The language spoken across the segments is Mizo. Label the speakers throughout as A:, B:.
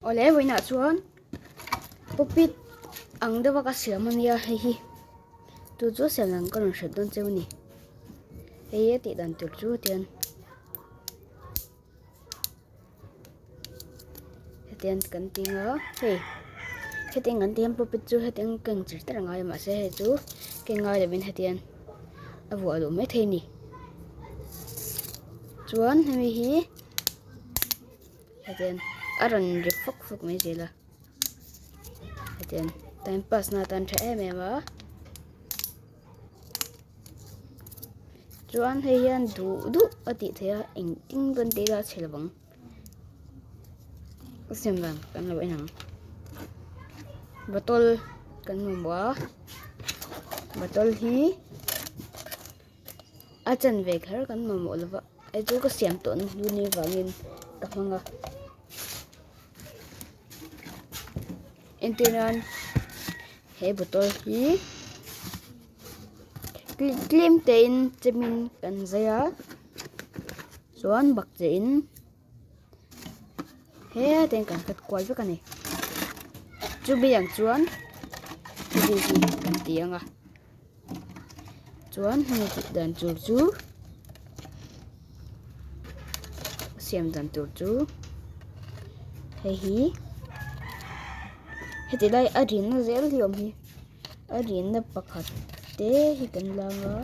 A: Awle vawiinah chuan pawpit ang deuha ka siam a nia hei hi chu chu siam ang ka rawn hrilh dawn cheu a ni hei a tih dan tur chu tian hetiang kan ti ang a hei hetiang kan ti hian pawpit chu hetiang keng char char a ngai a mahse hei chu keng ngai lovin hetiang a vuah duh maithei a ni chuan hemi hi. Hetiang a rawn ri fawk fawk mai zel a hetiang time pass na atan tha em em a chuan hei hian duh duh a tih theih a engtin pawn tih ila a chhe lovang a siam dan kan lo en ang bottle kan mamawh a bottle hi. A chanve kher kan mamawh lova hei chu ka siam tawh na hnu ni vangin ka hmang a entir nan he bottle hi tlem te in chemin kan zai a chuan bakcheh in Heta hian kan hlat kual vek a ni chumi ang chuan hei hi kan ti ang a chuan hemi tih dan tur chu siam dan tur chu hei hi heti lai a rinna zel hi awm hi a rinna pakhat te hi kan lang a.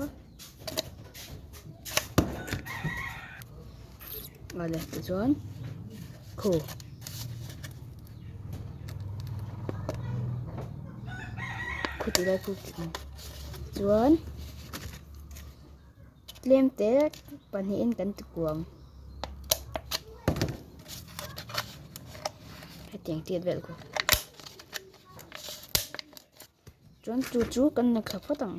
A: Vale tichuan khu khu tih lai khu tih ang chuan tlem te pahnihin kan ti kuang hetiang tiat vel khu chuan chu chu kan la thla phawt ang.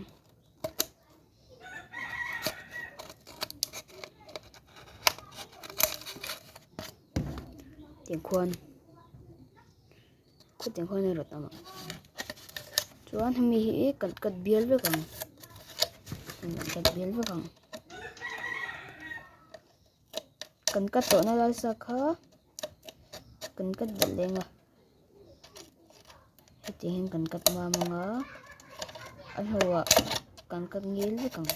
A: Tiang khuan khutiang khuan a rawt ang chuan hemi hi kan cut bial vek ang kan cut bial vek ang kan cut tawhna lai sa kha kan cut belh leng a. Hetiang hian kan cut mam ang a a hnuah kan cut ngil vek ang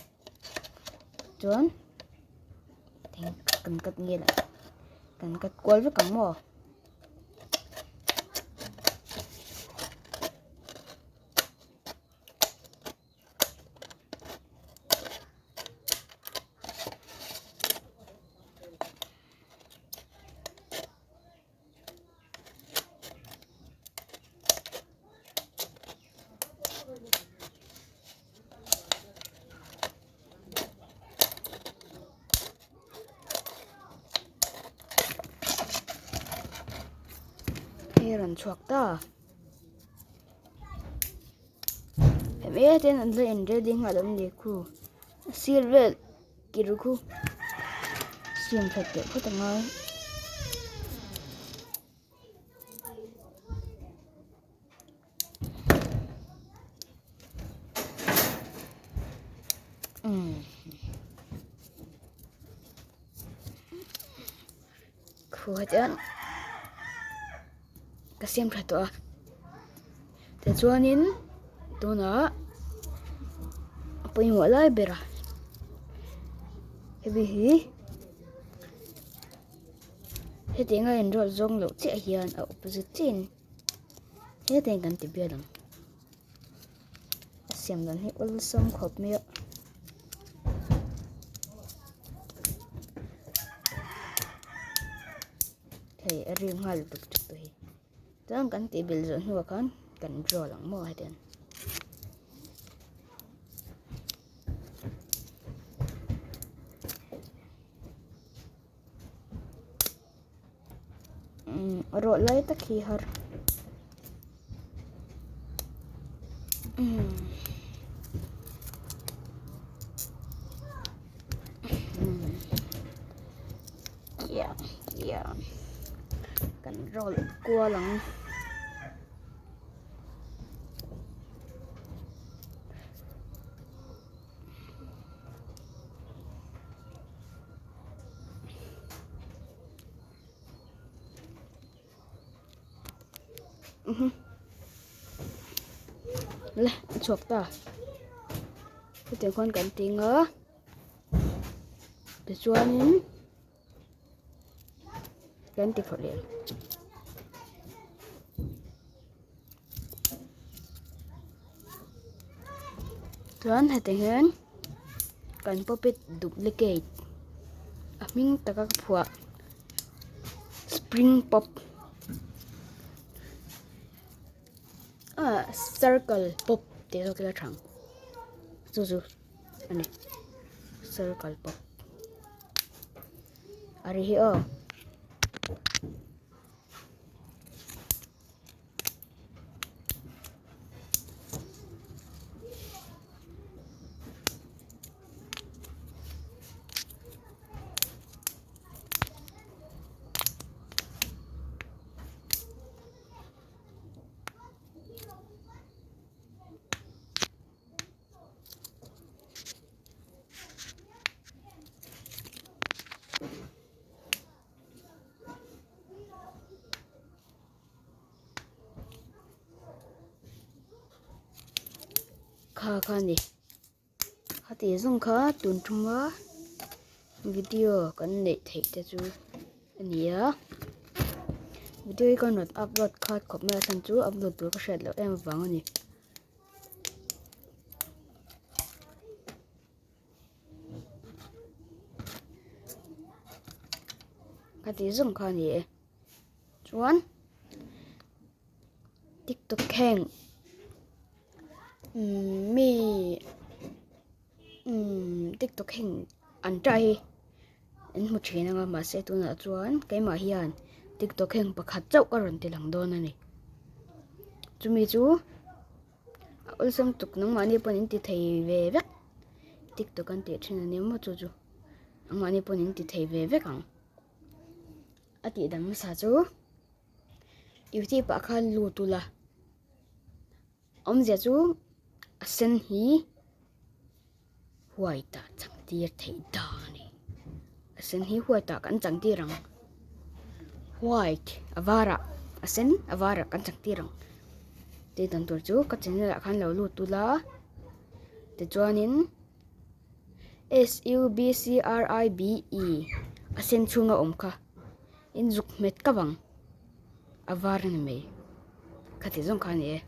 A: chuan kan cut ngil ang kan cut kual vek ang maw. Hei a rawn chhuak ta hemi hetiang an la in ready nghal an ni khu a sir vel kir khu siam that teh phawt a ngai. Khuah chuan ka siam tha tawh a tichuanin tunah a pawimawh lai ber a hemi hi hetiang a inrawlh zawng loh chiah hian a opposite chiahin hetiang kan ti bial ang a siam dan hi awlsam khawp mai a. Hei a ri nghal tuk tuk tawh hi chuan kan tih belh zawh hnuah khan kan draw lang maw hetiang. Rawh lai tak hi har kan roll kual ang. Mhm. Le, a chhuak ta. Hetiang khuan kan ting a. Tichuanin kan ti phawrh leh ang. Chuan hetiang hian kan puppet duplicate a hming taka ka phuah spring pop ah circle pop tih zawk ila tha ang chu chu a ni circle pop a ri hi aw. Kha kha a ni khati zawng kha tun tuma video kan neih theih te chu a ni a video hi ka rawn upload khat khawp mai a chhan chu upload tur ka hriat loh em avang a ni. Ka tih zawng kha a ni e chuan tiktok heng umm mi umm tiktok heng an tah hi an hmu thin ang a mahse tunah chuan keimah hian tiktok heng pakhat chauh ka rawn ti lang dawn a ni chumi chu. A awlsam tuk nangmahni pawn in ti thei ve vek tiktok an tih thin a nia maw chu chu nangmahni pawn in ti thei ve vek ang a tih dang hmasa chu youtube ah khan lut ula awmzia chu a sen hi white ah chang tir theih dan a ni a sen hi white ah kan chang tir ang white a varah a sen a varah kan chang tir ang tih dan tur chu ka channel ah khan lo lut ula tichuanin s u b c r i b e a sen chhunga awm kha in zuk hmet kap ang a var a ni mai khati zawng kha a ni e.